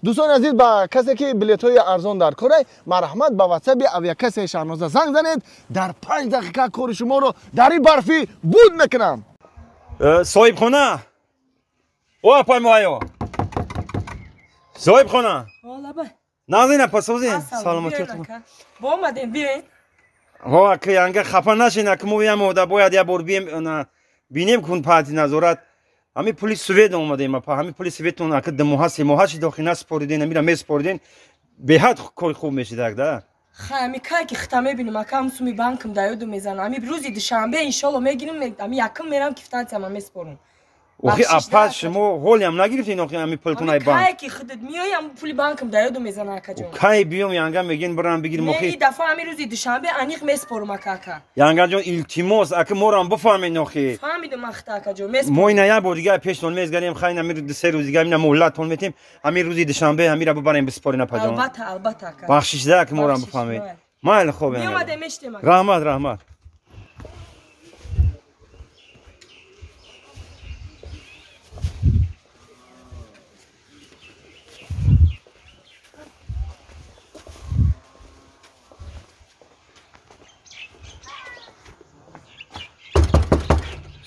Дӯстони азиз, ба касе ки билетҳои арзон дар корай, марҳамат, ба ватсаби авиакассаи Шаҳноза занг занед, дар 5 дақиқа кори шуморо дар ин барфӣ буд мекунам. Соҳибхона, о апай муҳайё, соҳибхона, назин апа, созин, саломатиятон. Бо омадем, биёен. Ҳо, ака, янга хафа нашин, ака, мо ям ода бояд як бор бием, бинем кун паҳти назорат. Ҳами пули свет омадем, апа, ҳами пули светон, ака, 2 моҳа, 3 моҳа шид, охи насупориден, амира месупориден, беҳад кори хуб мешидак да. Хай, ами кай ки хита мебинем, ака, ам суми банкам да ёду мезанам. Ами рӯзи душанбе иншолло мегирим, ами якум мерам квитансияма месупорам. Охи апа, шумо ҳолиам нагирифтин, охи ами пултон ай банк. Кай ки худат миёй, ам пули банкам да ёду мезана, акаҷон. Кай биём, янга мегин, бирам бигирим, охи. Не, дафа ами рӯзи душанбе аниқ месупорам, ака, ака. Янгаҷон, илтимос, ака, морам бифаҳмед, охи. Фаҳмидам, ахта, акаҷон, месупорам. Мо ина як бор дига пештон мезгарем, хай, ами 3 рӯз дига ина муҳлаттон метем, ами рӯзи душанбе амира бибарем бисупорин, апаҷон. Албатта, албатта, ака. Бахшишда, ака, морам бифаҳмед. Майли, хоб. Биёмадем, мештем, ака. Раҳмат, раҳмат.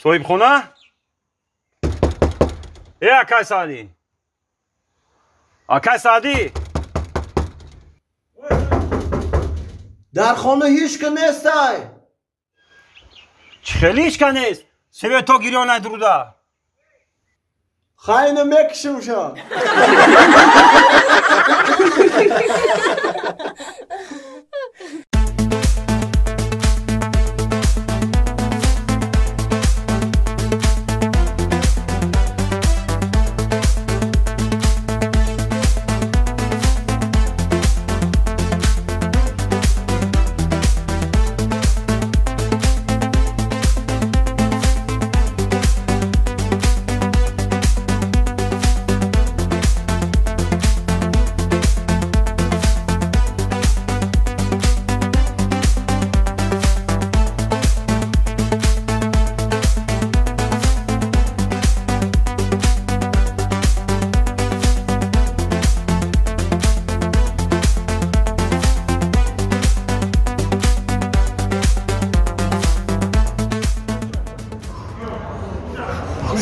Соҳибхона? Э, акай Саъдӣ, акай Саъдӣ, дар хона ҳеҷ ка нестай. Чӣ хеле ҳеҷ ка нест? Свето гирёнай дуруда. Хайна мекушимша.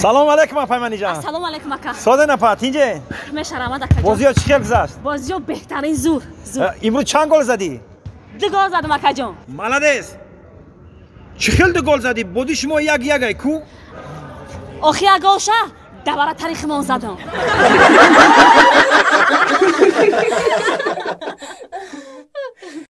Салом алейкум, апай Манижа. Салом алейкум, ака. Сода напа, тинҷе? Мешарамад, акаҷон. Бозиё чӣ хел гузашт? Бозиё беҳтарин, зур, зур. Имрӯз чанд гол задӣ? 2 гол задам, акаҷон. Молодец. Чӣ хел 2 гол задӣ? Боди шумо як ягай ку? Охи як голша давара тарихимон задам.